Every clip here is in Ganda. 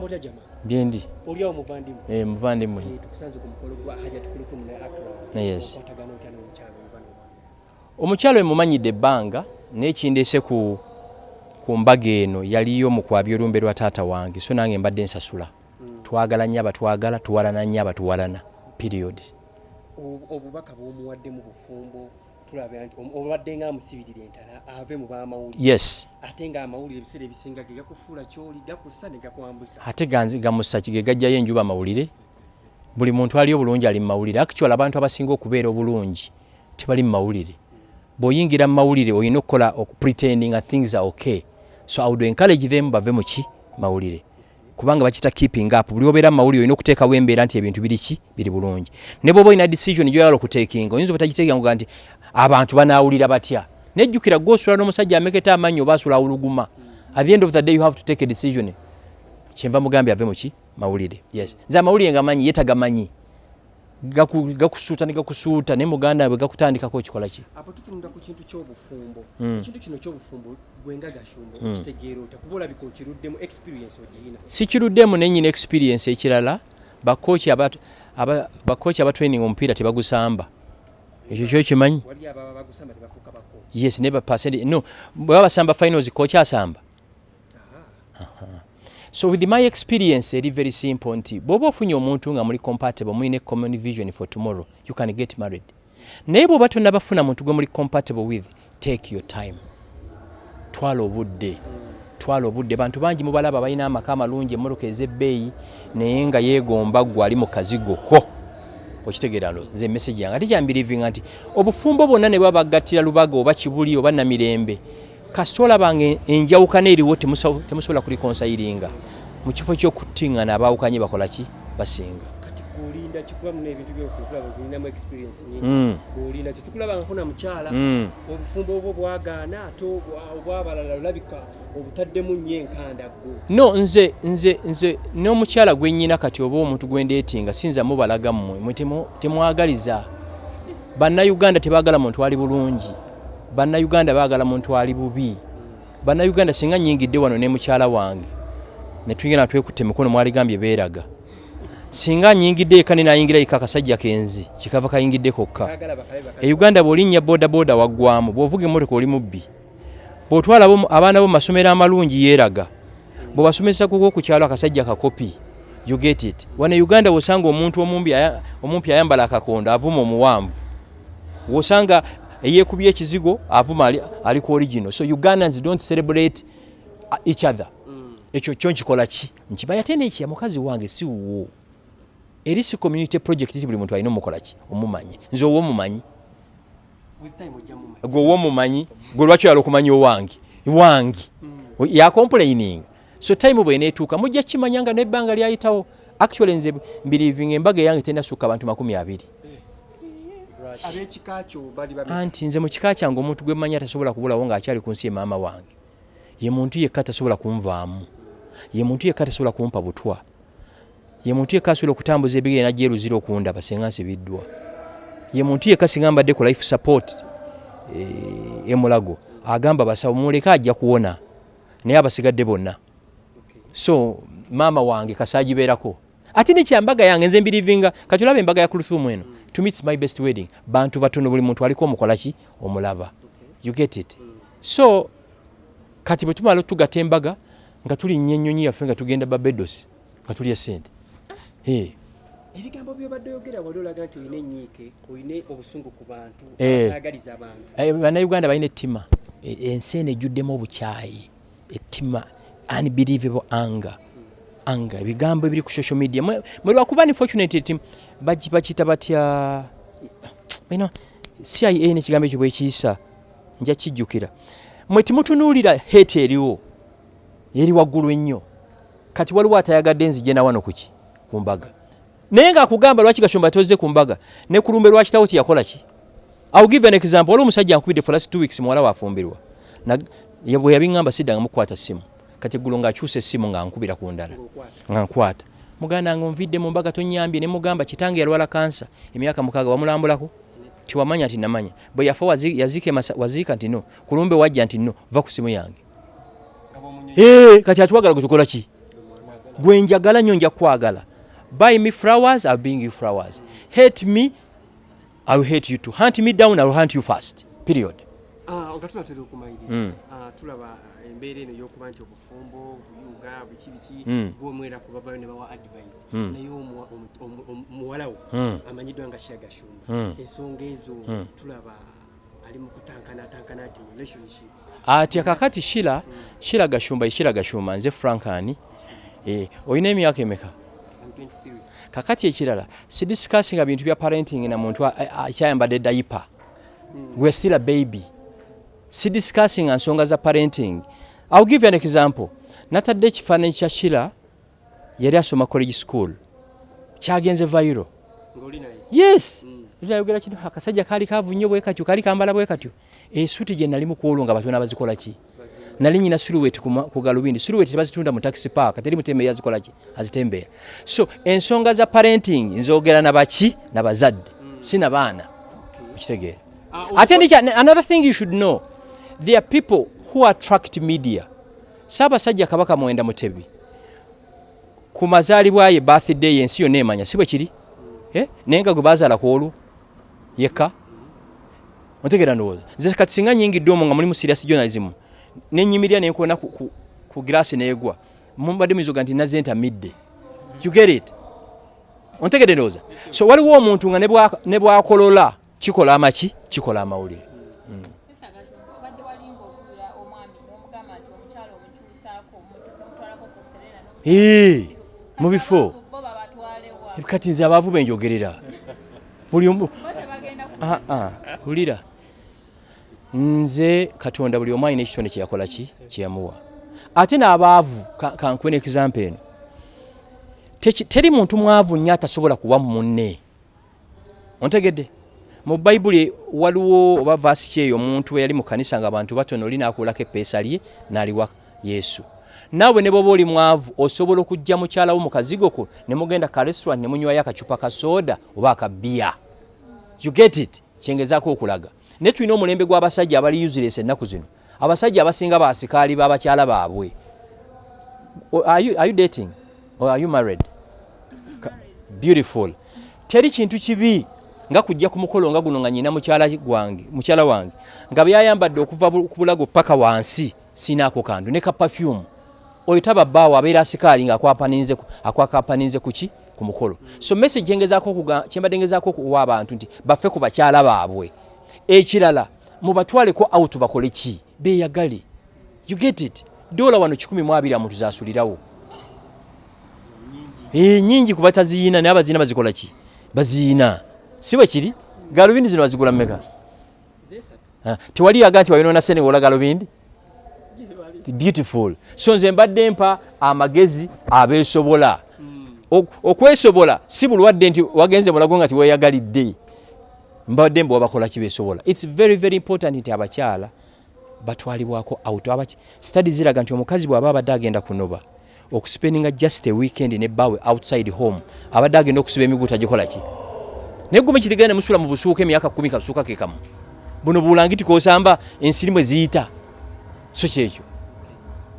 Otya jama? Byendi. Oli awo muvandimwe? Eh, muvandimwe. Eh, tukusanze ku mukolo gwa Hajat Kulthum ne Akram. Yes. Okwatagana otya n'omukyalo oyo bano? Omukyalo emumanyidde ebbanga, naye kindeese ku mbaga eno yaliyo mu kwabya olumbe lwa taata wange, so nange mbadde nsasula. Twagala nnyo abatwagala, tuwalana nnyo abatuwalana, period. Obubaka bw'omuwadde mu bufumbo, tulaba nti obadde nga amusibirira entala ave mu b'amawulire. Yes. Ate ng'amawulire ebiseera ebisinga ge gakufuula ky'oli, gakussa ne gakwambusa. Ate ganzi gamussa ki? Ge gajjayo enjuba amawulire. Buli muntu ali obulungi ali mu mawulire. Actually, abantu abasinga okubeera obulungi tebali mu mawulire. Bw'oyingira mu mawulire olina okukola pretending that things are okay. So I would encourage them bave mu ki mawulire, kubanga bakita keeping up. Buli obeera mu mawulire olina okuteekawo embeera nti ebintu biri ki, biri bulungi. Ne bw'oba olina decision gy'oyagala okuteekinga, oyinza obutagiteekinga nga nti abantu banaawulira batya. Nejjukira gw'osula n'omusajja ameketa amannyo oba asula awuluguma. At the end of the day you have to take a decision. Kyenva mugambye ave mu ki mawulire. Yes, nze amawulire nga manyi ye tagamanyi. Gakusuuta ne gakusuuta, naye muganda bwe gakutandikako okikola ki? Apo tutunula ku kintu ky'obufumbo. Ekintu kino ky'obufumbo, gwe nga Gashumba okitegeera otya? Kuba olabika okiruddemu, experience ogiyina. Sikiruddemu, naye nyina experience. Ekirala, bakochi abatraining omupiira tebagusamba. Ekyo kyo kimanyi? Wali ababa bagusamba tebafuuka bakochi. Yes, never percent. No, bwe baba basamba finals, coach asamba. So with my experience eri very simple nti bw'oba ofunye omuntu nga muli compatible, mulina common vision for tomorrow, you can get married. Naye bw'oba tonnabafuna muntu gwe muli compatible with, take your time, twala obudde, twala obudde. Bantu bangi mubalaba balina amaka amalungi, emmotoka ez'ebbeeyi, naye nga yeegomba gwe ali mu kazigo ko. Okitegeera? Ndo nze message yange ate kyambelievinga nti obufumbo bwonna ne baba bagattira Lubaga oba Kibuli oba Namirembe, kasita olaba nga enjawukana eriwo, temusobola kureconcilinga, mu kifo ky'okuttiŋŋana abaawukanye bakola ki? Basinga. Kati gwolinda kikuba muno ebintu byobufumbo, tulaba olinamu experience nyingi. Gwolinda tetukulabangako na mukyala. Obufumbo obwo bwagaana, ate obwabalala olabika obutaddemu nnyo enkanda ggo. No, nze n'omukyala gwe nnyina kati oba omuntu gwe ndeetinga, sinza mubalaga mmwe. Mwe temwagaliza. Bannayuganda tebaagala muntu ali bulungi. Bannayuganda baagala muntu ali bubi. Bannayuganda, singa nyingidde wano ne mukyala wange ne tuyingira twekutte emikono, mwaligambye beeraga. Singa nyingidde eka ne nayingira eka akasajja kenzi kikava kayingidde kokka. Baagala bakale bakale. E Uganda bw'olinnya boda boda waggwamu, bw'ovuga emmotoka oli mubbi, bw'otwala abaana bo mu masomero amalungi yeeraga, bw'obasomesa kuko ku kyalo akasajja kakopi. You get it? Wano e Uganda wosanga omuntu omumpi ayambala akakondo avuma omuwanvu, wosanga eyeekubye ekizigo avuma ali ku original. So Ugandans don't celebrate each other. Ekyo kyo nkikola ki nkimanyi. Ate nekya mukazi wange si wuwo, eri si community project ti buli muntu alina omukola ki omumanye. Nze owa omumanyi. With time ojja mumanya. Gwe owa omumanyi, gwe lwaki oyala okumanya owange wange yacomplaining? So time bweneetuuka mujja kimanya nga nebbanga lyayitawo. Actually, nze mbelievinga embaga eyange tenasukka abantu 20. Ab'ekika kyo bali babiri? Anti nze mu kika kyange omuntu gwe mmanyi atasobola kubulawo ng'akyali ku nsi ye maama wange. Ye muntu yekka atasobola kunvaamu, ye muntu yekka atasobola kumpa butwa, ye muntu yekka asobola okutambuza ebigere najja eruzira okundaba singa nsibiddwa, ye muntu yekka singa mbadde ku life support emulago agamba basawo muleke ajja kuwona, naye abasigadde bonna. So maama wange kasaagibeerako. Ate nekyambaga yange nze mbelievinga kati olaba embaga ya Kulthum eno, to me it's my best wedding. Bantu batono, buli muntu aliko omukola ki omulaba. You get it? So kati bwe tumala tugatta embaga nga tulinnya ennyonyi yaffe nga tugenda Barbados nga tulya sente. Hey. Ebigambo byobadde oyogera wali olaga nti olina enyiike, olina obusungu ku bantu abaagaliza abantu. Bannayuganda balina ettima. Ensi eno ejjuddemu obukyayi, ettima, unbelievable anger, anger, ebigambo ebiri ku social media. Mwe lwakuba unfortunate nti bakiyita batya? You CIA n'ekigambo ekyo bwekiyisa nja kijjukira. Mwe timutunuulira hate eriwo, eri waggulu ennyo. Kati waliwo atayagadde nzije na wano kuki ku mbaga, naye ng'akugamba lwaki Gashumba tozze ku mbaga, ne ku lumbe lwakitawo tiyakola ki. I'll give an example. Waliwo omusajja ankubidde for last 2 weeks, muwala waafumbirwa. Bwe yabiŋŋamba siddanga mukukwata ssimu. Kati eggulo ng'akyusa essimu nga nkubira ku ndala nga nkwata. Muganda nga onvidde mu mbaga tonyambye. Ne mugamba kitange yalwala kansa emyaka 6, wamulambulako? Tiwamanya nti namanya bwe yafa yaziika waziika nti no kulumbe wajja nti no va ku simu yange. Eh, kati atwagala gwe tukola ki? Gwe njagala nnyo, nja kwagala. Buy me flowers, I'll bring you flowers. Hate me, I will hate you too. Hunt me down, I will hunt you first, period. Ah, nga tunatera okumaliriza, ah, tulaba embeera eno ey'okuba nti obufumbo buyuga biki biki, gwomwera kubavayo ne bawa advice, naye muwala wo amanyiddwa nga Sheila Gashumba, ensonga ezo tulaba ali mu kutankana ati relationship. Atya kakati Sheila, Sheila Gashumba, Sheila Gashumba, nze Frankani. Eh, olina emyaka emeka? I'm 23. Kakati ekirala, sidiscussinga bintu bya parenting na muntu akyayambadde diaper. We still a baby. Sidiscussinga nsonga za parenting. I'll give you an example. Natadde ekifaananyi kya Sheila, yali asoma college school, kyagenze viral. Ng'oli naye? Yes. Ayogera kino, akasajja kaali kaavu nnyo bwe katyo, kaali kambala bwe katyo. Esuuti gye nali mukwolwo nga batona bazikola ki, nali nyina silhouette ku galubindi. Silhouette tebazitunda mu taxi park, teri mutembeeyi azikola ki, azitembeeya. So ensonga za parenting nzogera nabaki, nabazadde, si nabaana, okitegeera? Ah, Ate another thing you should know, there are people who attract media. Ssaabasajja Kabaka Mwenda Mutebi ku mazaalibwa ye, birthday, ensi yonna emanya, si bwe kiri? Eh? Naye nga gwe bazaala ku olwo yekka, otegeera? Ndowooza nze kati singa nyingidde omwo nga mulimu serious journalism, nenyimirira nenkoona ku glass neegwa, mubadde muyizoga nti nazze ntamidde. You get it? Ontegedde ndowooza? So waliwo omuntu nga ne bwakolola kikola amaki, kikola amawulire. Mr. Gashumba, obadde walinga okubira omwami n'omugamba nti omukyala omukyusaako, n'omutwalako ku Serena. Mu bifo. Bo babatwalewa? Kati nze abaavu benjogerera buli omu. Bo tebagenda ku Ah, ah, wulira, nze Katonda buli omu alina ekitone kyeyakola ki, kyeyamuwa. Ate n'abaavu, kankuwe n'example eno. Teri muntu mwavu nnyo atasobola kuwa munne, ontegedde? Mu Bayibuli waliwo oba verse kyeyo, omuntu eyali mu kanisa nga abantu batono, oli n'akuulako eppeesa lye n'aliwa Yesu. Naawe ne bwoba oli mwavu, osobola okujja mukyala wo mu kazigo ko ne mugenda ka restaurant ne munywayo akacupa ka soda oba akabiya. You get it? Kyengezaako okulaga, naye tulina omulembe gw'abasajja abali useless ennaku zino. Abasajja abasinga basikaali b'abakyala baabwe. Are you dating or are you married? Beautiful. Teri kintu kibi nga kujja ku mukolo nga guno nga nyina mukyala gwange, mukyala wange nga byayambadde okuva ku bulago paka wansi sinaako kantu ne ka perfume. Oyo taba bbaawo, abeera asikaali nga akwakampaninze kuki, ku mukolo. So message kyembadde ngezaako okuwa abantu nti baffe ku bakyala baabwe. Ekirala, mubatwaleko out, bakole ki, beeyagale. You get it? Dola wano 120 amuntu zasulirawo. Eh, nyingi kuba taziyina, naye abaziyina bazikola ki, baziyina, si bwe kiri? Galubindi zino bazigula mmeka? Zesatu. Ah, tewali yaga nti wayonoona sente ng'ola galubindi. Beautiful. So nze mbadde mpa amagezi abeesobola. Okwesobola si bulwadde nti wagenze mulago nga tiweeyagalidde. Mbadde mbuwa bakola ki, beesobola. It's very very important nti abakyala batwalibwako out. Study ziraga nti omukazi bw'aba abadde agenda kunoba, okuspendinga just a weekend ne bbaawe outside home, abadde agenda okusiba emigugu tagikola ki. Naye gume kitegenda ne musula mu busuuka emyaka 10, kasuuka ke kamu, buno bulangiti kosamba ensiri mwe ziyita. So kyekyo.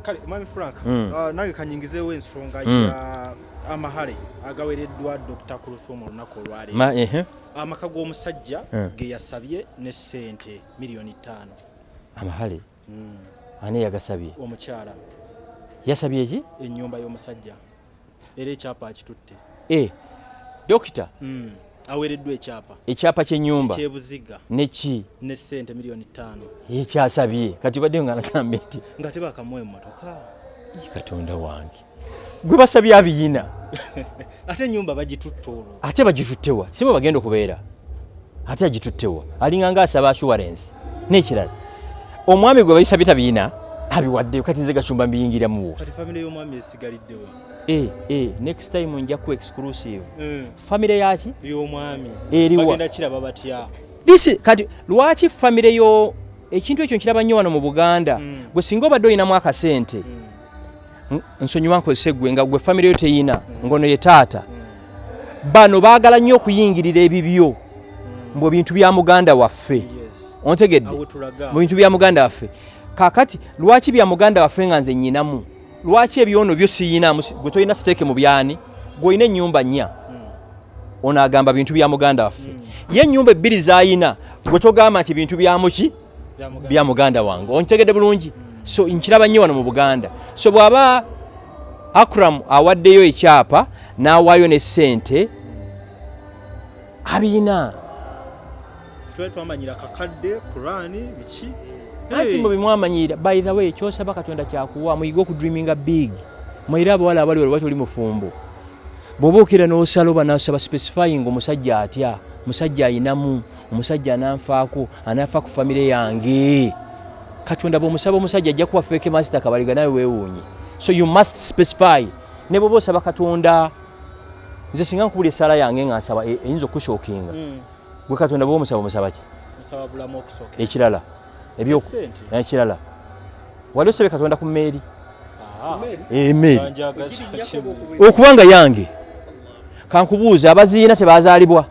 Kale mwami Frank, nange kanyingizeewo ensonga ya amahale agawereddwa Dr Kuruthum olunaku olwaleero. Ehe. Amaka g'omusajja ge yasabye ne ssente miliyoni 5. Amahale ani yagasabye? Omukyala. Yasabye ki? Ennyumba y'omusajja, era ekyapa akitutte. E, dokita. Aweereddwa ekyapa. Ekyapa ky'ennyumba. Ekyebuziga. Neki? Ne ssente miliyoni 5. Ekyasabye kati badde nga nagambye nti nga tebakamuwa emmotoka. Ii, Katonda wange, gwe basabye abiyina. Ate ennyumba bagitutte olwo. Ate bagituttewa? Simwe bagenda okubeera, ate agituttewa? Alinga nga asaba assurance. N'ekirala, omwami gwe bayisabye tabiyina, abiwaddeyo. Kati nze Gashumba mbiyingiramuwo? Kati famire y'omwami esigaliddewa? Eh, eh, next time nja ku exclusive. Famire yaki? Y'omwami. Eriwa? Bagenda kiraba batya? This kati lwaki famire yo, ekintu ekyo nkiraba nnyo wano mu Buganda. Gwe singa obadde olinamu akasente, nsonyiwa nkozese gwe, nga gwe famire yo teyina, ngono ye taata, bano baagala nnyo okuyingirira ebibyo mbu bintu bya muganda waffe. Ontegedde? Awo tulaga. Mu bintu bya muganda waffe. Kakati lwaki bya muganda waffe nga nze nyinamu? Lwaki ebyono byo siyinamu? Gwe tolina stake mu byani? Gwe olina ennyumba nnya, ono agamba bintu bya muganda waffe. Ye ennyumba ebbiri z'ayina, gwe togamba nti bintu bya muki? Bya muganda wange. Ontegedde bulungi? So nkiraba nnyo wano mu Buganda. So bw'aba Akram awaddeyo ekyapa n'awaayo ne ssente, abiina. Twali twamanyira kakadde Kurani biki. Anti mwe bimwamanyira. By the way, kyosaba Katonda kyakuwa. Muyige okudreaminga big. Mwere abawala abali wali, wati oli mufumbo, bw'oba okira n'osala oba nasaba, specifying omusajja atya, musajja ayinamu, omusajja ananfaako, anafa ku famire yange. Katonda bw'omusaba omusajja, ajja kuwa fake master Kabaliga, nawe weewuunye. So you must specify ne bw'oba osaba Katonda. Nze singa nkubula essaala yange nga nsaba, eyinza okushockinga. Gwe Katonda bw'oba omusaba, omusaba ki? Musaba bulamu okusooka. Ekirala Essente. Ekirala, wali osabye Katonda ku mmeeri? Ah, Emmeeri. Banjagaza kimu. Okubanga yange, kankubuuza, abaziina tebazaalibwa?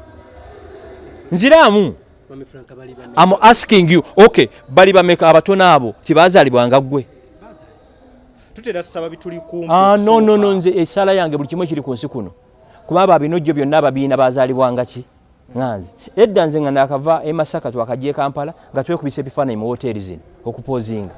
Nziraamu. Mwami Frank, bali bameka? I'm asking you. Okay, bali bameka abatono abo tebazaalibwanga ggwe? Tutera saba bituli kumpi. Ah, no, no, no. Okusooka. Nze essaala yange, buli kimu ekiri ku nsi kuno, kuba abo abinojjo byonna ababiina bazaalibwanga ki? Nga nze edda, nze nga nakava e Masaka, twakajja e Kampala nga twekubisa ebifaananyi mu woteeri zino okupozinga.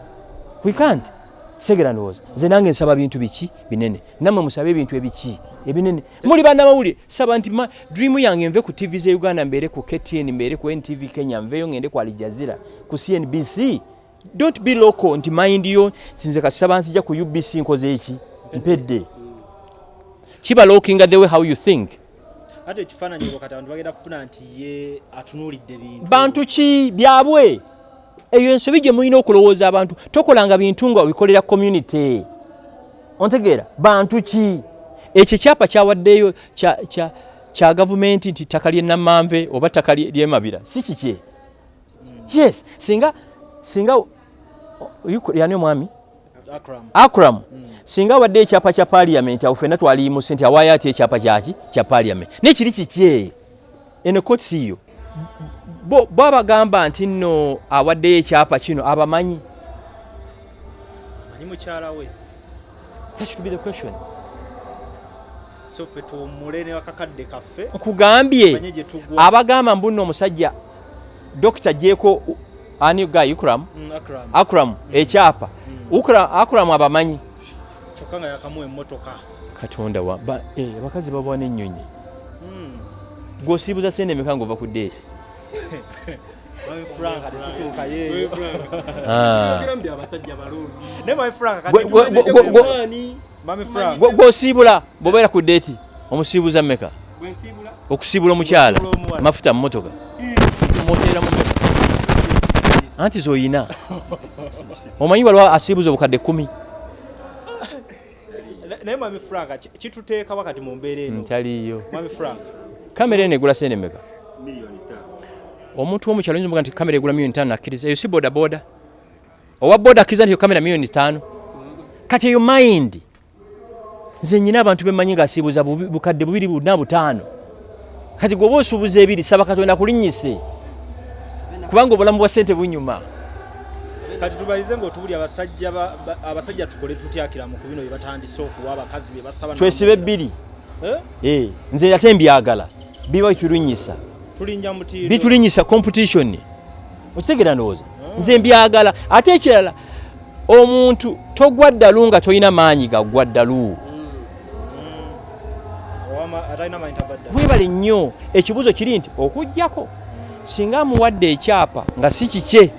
We can't segera. Ndowooza nze nange nsaba bintu biki binene, nammwe musabe ebintu ebiki ebinene. Muli bannamawulire, saba nti dream yange nve ku TV ze Uganda, mbeere ku KTN, mbeere ku NTV Kenya, nveeyo ngende ku Aljazeera, ku CNBC. Don't be local nti mind yo nze kasaba nzija ku UBC, nkoze eki, mpedde. Kiba lookinga the way how you think. Ate ekifaananyi olwo kati abantu bagenda kufuna nti ye atunuulidde bintu. Bantu ki byabwe? Eyo ensobi gye mulina okulowooza. Abantu, tokolanga bintu nga obikolera community. Ontegeera? Bantu ki? Ekyo ekyapa kyawaddeyo kya gavumenti nti ttaka ly'enamanve oba ttaka ly'emabira si kikye? Yes, singa yani omwami Akram. Akram singa awadde ekyapa kya parliament, awo ffenna twaliyimuse nti awaayo ati ekyapa kyaki? Kya parliament. Naye kiri kikye? Eno kooti siyo. Bo abagamba nti nno awaddeyo ekyapa kino abamanyi? Manyi mukyala we. That should be the question. So ffe tuwummule ne akakadde kaffe. Nkugambye. Manye gye tugwa. Abagamba mbu nno omusajja dokita gyeko ani guy Ikram. Akram. Akram ekyapa. Akram abamanyi? Kyokka nga yakamuwa emmotoka. Katonda wa abakazi babwana ennyonyi. Gw'osiibuza sente meka ng'ova ku date? Mwami Frank, tetutuukayo. Ah. Yogeramu bya basajja balungi. Naye Mwami Frank, kati Mwami Frank. Gw'osiibula bw'obeera ku date, omusiibuza mmeka? Bwe nsiibula? Okusiibula omukyala. Okusiibula omuwala. Mafuta mu motoka moteeramu mmeka? Anti zoyina omanyi waliwo asiibuza obukadde 10. Naye Mwami Frank, kituteeka wakati mu mbeera eno. Ntaliiyo. Mwami Frank. Kamera eno egula sente mmeka? Miliyoni 5. Omuntu w'omukyalo oyinza omuga nti kamera egula miliyoni 5, nakkiriza? Eyo si boda boda? Owa boda akkiriza nti eyo kamera miliyoni 5? Kati eyo mind. Nze nyina abantu bemmanyi ng'asiibuza bukadde 2 4 5. Kati gweoba osuubuza ebiri, saba Katonda kulinnyise, kubanga obulamu bwa ssente bunyuma. Kati tubalize ng'otubuli abasajja abasajja tukole tutyakira mu ku bino bye batandise okuwa abakazi bye basaba? Twesibe bbiri. Eh? Eh, nze ate mbyagala, biba bitulinnyisa. Tulinnya mutindo. Bitulinyisa competition, okitegeera? Ndowooza nze mbyagala. Ate ekirala, omuntu togwa ddalu nga tolina maanyi gaggwa ddalu. Atalina maanyi tava ddala. Webale nnyo. Ekibuuzo kiri nti okugjako singa amuwadde ekyapa nga si kikye,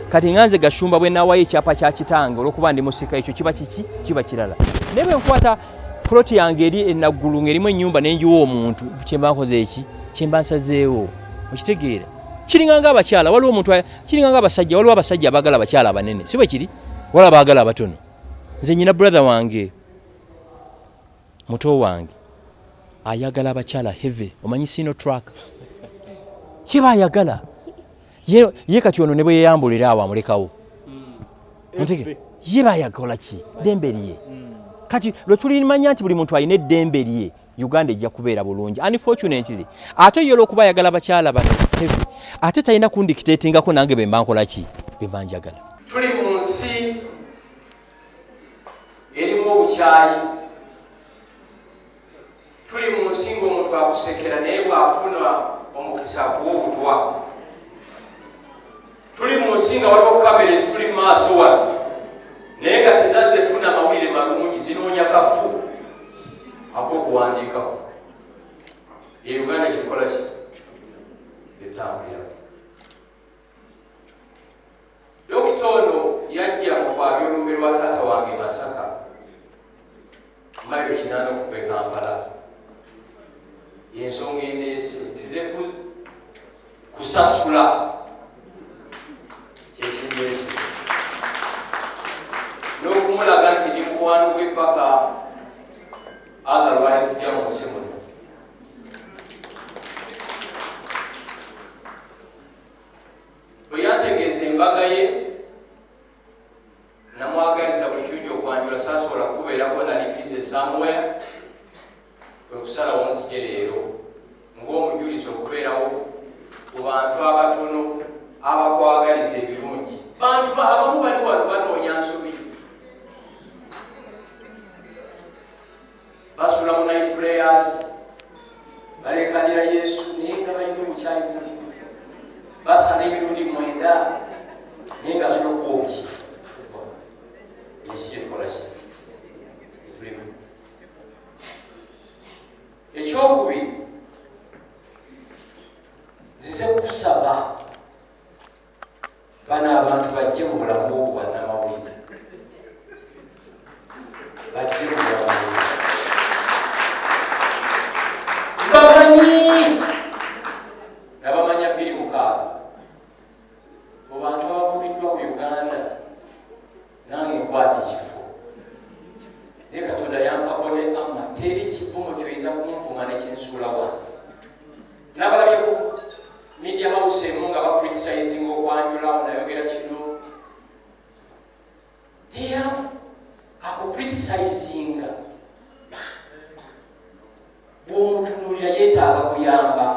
kati nga nze Gashumba bwe naawayo ekyapa kya kitange olw'okuba ndi musika, ekyo kiba kiki? Kiba kirala. Naye bwe nkwata ploti yange eri enaggulu ng'erimu ennyumba nenjiwa omuntu, kyemba nkoze eki? Kyemba nsazeewo, okitegeera? Kiringa nga abakyala, waliwo omuntu kiringa nga abasajja, waliwo abasajja abaagala abakyala abanene, si bwe kiri? Waliwo abaagala abatono. Nze nyina brother wange, muto wange, ayagala abakyala heavy, omanyi sino truck kiba ayagala ye. Kati ono ne bwe yeyambulira awo amulekawo. Ontege ye bayakola ki? Ddembe lye. Kati lwe tulimanya nti buli muntu alina eddembe lye, Uganda ejja kubeera bulungi. Unfortunately, ate ye olwokuba ayagala bakyala bano heavy, ate talina kundictatingako nange bwe mba nkola ki, bwe mba njagala. Tuli mu nsi Erimu obukyayi. Tuli mu nsi ng'omuntu akusekera, naye bw'afuna omukisa akuwa obutwa. Tuli mu nsi nga waliwo kamera ezituli mu maaso wano, naye nga tezazze funa mawulire malungi, zinoonya kafu ak'okuwandiikako. Ye Uganda gye tukola ki? Etambulira. Dokita ono yajja mu kwabya olumbe lwa taata wange e Masaka, mayiro 8 okuva e Kampala. Yensonga endeese, nzize kusasula kyekindeese n'okumulaga nti ndi mukwano gwe paka Allah lwali tujja mu nsi muno. Bwe yantegeeza embaga ye, namwagaliza buli kirungi. Okwanjula saasobola kukubeerako, nali busy somewhere. Kwe kusalawo nzije leero ng'omujulizi okubeerawo ku bantu abatono abakwagaliza ebirungi. Bantu abamu bali wano banoonya nsobi, basula mu night prayers, balekanira Yesu, naye nga balina obukyayi bungi. Basala emirundi 9, naye nga asobola okuwa obuki. Ensi gyetukola ki etulimu. Ekyokubiri, nzize kusaba bano abantu bajje mu bulamu obwo, bannamawulire bajje mu bulamu. Bamanyi nabamanya 2006 mu bantu abavumiddwa mu Uganda, nange nkwata ekifo, naye Katonda yampa body armor. Teri kivumo kyoyinza kunvuma nekinsuula wansi. Nabalabye ku media house emu nga bacriticizing okwanjula, nayogera kino era akucriticizinga bw'omutunuulira yeetaaga kuyamba.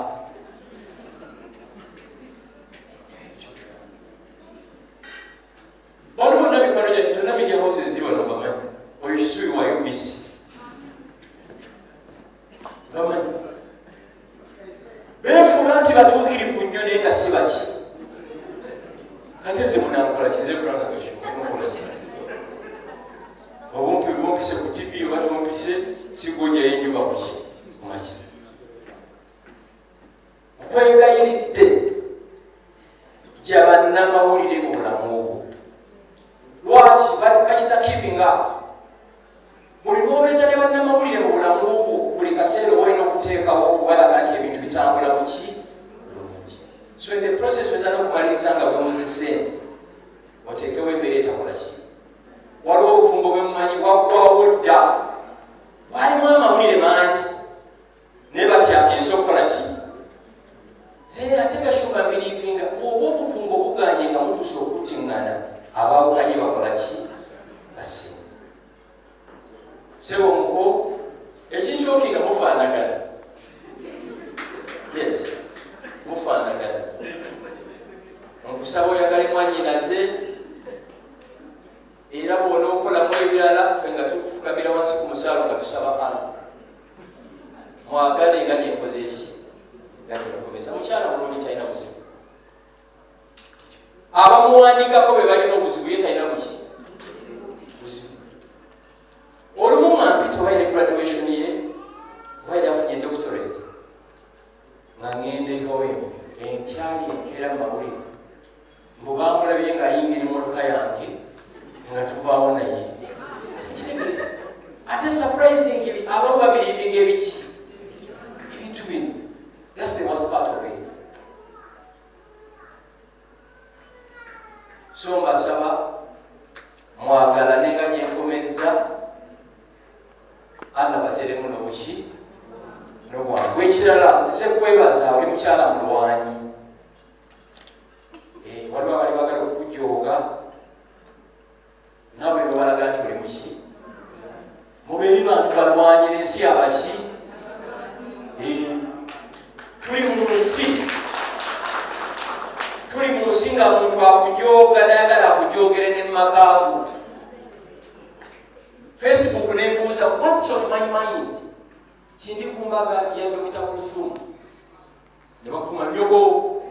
Bano bonna mikwano gyange, zonna media houses zibano bamanyi. Oyo Kisubi wa UBC bamanyi. Beefuula nti batuukirivu nnyo, naye nga si baki. Ate nze munankola ki? Nze Frank Gashumba, ki obumpi bumpise ku TV oba tumpise, sigojjayo enjuba kuki mwaki. Nkwegayiridde, jja bannamawulire mu bulamu obwo. Lwaki bakita keeping up? Buli lwobeeza ne bannamawulire mu bulamu bwo, buli kaseera oba olina okuteekawo okubalaga nti ebintu bitambula buki bulungi. So in the process oyinza n'okumaliriza nga weewoze sente oteekewo embeera etakola ki. Waliwo obufumbo bwe mumanyi bwaggwawo dda, bwalimu amawulire mangi, naye batya ensi okukola ki. Nze ate Gashumba mbelievinga, bw'oba obufumbo buganye nga mutuuse okuttiŋŋana, abaawukanye bakola ki? Basiima. Sebo omuko ekinshoki nga mufaanagana. Yes, mufaanagana. Nkusaba oyagale mwanyinaze, era bw'onookolamu ebirala, ffe nga tufukamira wansi ku musaalo nga tusaba Allah. Mwagale nga gyenkoze eki, nga gyenkomeza. Mukyala mulungi, talina buzibu. Abamuwandikako be balina obuzibu, ye talina buki buzibu. Olumu nga mpita oba yali graduation ye oba yali afunye doctorate, nga ŋŋenda ekawempe, enkyali enkeera mu mawulire mbu bamulabye ng'ayingira emmotoka yange nga tuvaawo naye. Ate surprisingly abamu babelievinga ebiki, ebintu bino. That's the worst part of it. So mbasaba mwagalane nga gyenkomezza. Allah bateremu nobuki nobwangu. Ekirala, nzize kwebaza, oli mukyala mulwanyi. Waliwo abali bagala okukujooga, naawe nobalaga nti oli muki. Mubeeri bantu balwanyira ensi yabaki. Tuli mu nsi, tuli mu nsi nga muntu akujooga nayagala akujoogere ne mumakaago. Facebook nembuuza, "What's on my mind?" Tindi ku mbaga ya Dr Kulthum ne bakuma nyoko,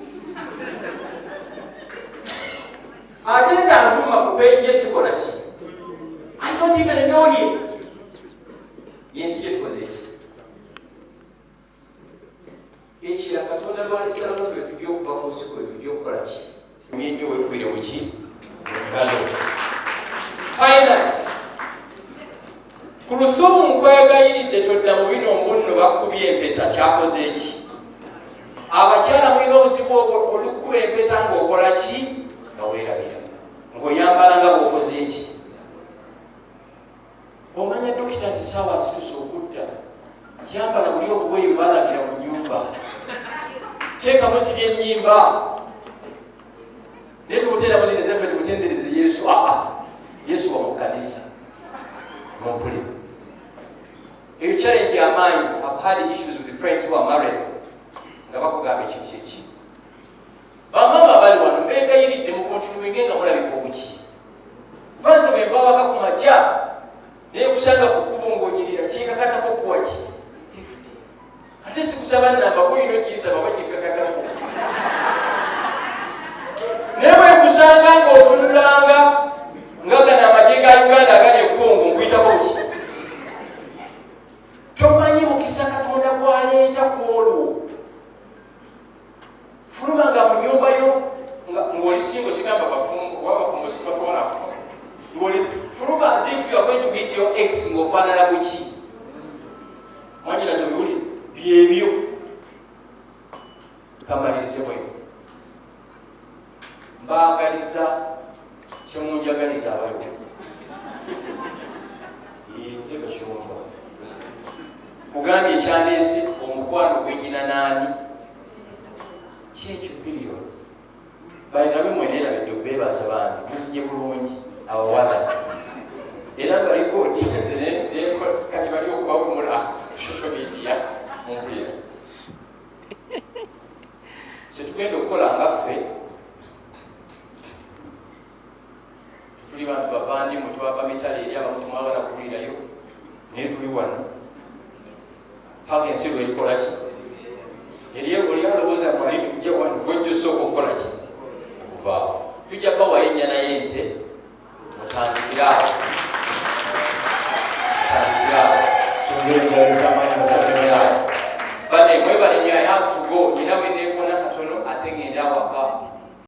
ate nze anvuma ku page sikola ki? I don't even know him. Yensi gye tukoze eki? Ekira Katonda lwalisalawo twe tujja okuva ku nsi kwe tujja okukola ki? Myenyo wekubire buki ngalo. Final, ku Lusumu, nkwegayiridde todda mu bino mbunno bakubye empeta. Kyakoze eki? Abakyala mulina obuzibu obwo, olukuba empeta ng'okola ki? Nga weerabira ng'oyambala nga bw'okoze eki? Omanya dokita nti saawa zituuse okudda, yambala buli obugoye bwe balagira mu nyumba, teekamu ziri ennyimba, naye tumuteeramu zino ezaffe, tumutendereze Yesu. Aa, Yesu wa mu kanisa mumpulire. Eyo challenge amaanyi. Have had issues with friends who are married nga bakugamba ekintu kyeki. Bamama bali wano, mbegayiridde mucontinuinge nga mulabika obuki. Banze bwe nva waka ku makya naye kusanga ku kkubo ng'onyirira, kinkakatako kuwa ki? 50. Ate sikusaba namba, kuyina oginsaba bakikakatako, naye bwekusanga ng'otunulanga nga gano amagye ga Uganda agali e Congo, nkuyitako ki? Tomanyi mukisa Katonda gwaleeta ku olwo. Fuluma nga mu nyumba yo ng'oli single, sigamba bafumbo oba bafumbo sibatwalako, ng'oli fuluma as if you are going to meet your ex, ng'ofaanana buki? Mwanyinazo biwuli byebyo. Kamalirize bweyo, mbaagaliza kyemunjagaliza abaliwo. Nze Gashumba kugambye ekyandeese omukwano gwenyina naani kyekyo, period. Balinabe mwenerabidde okubeebaza bambi, muzinye bulungi abawala era baliko kati bali okubawemula social media. Mumpulira, kyetugenda okukola nga ffe tuli bantu bavandimwe, twava mitale eri, abamu tumwagala kuwulirayo, naye tuli wano paka ensi lwerikolaki eri oli alowooza mwali tujja wano gwejja osooka okukola ki? Okuvaawo. Tujja bawayo ennyana y'ente, mutandikire awo.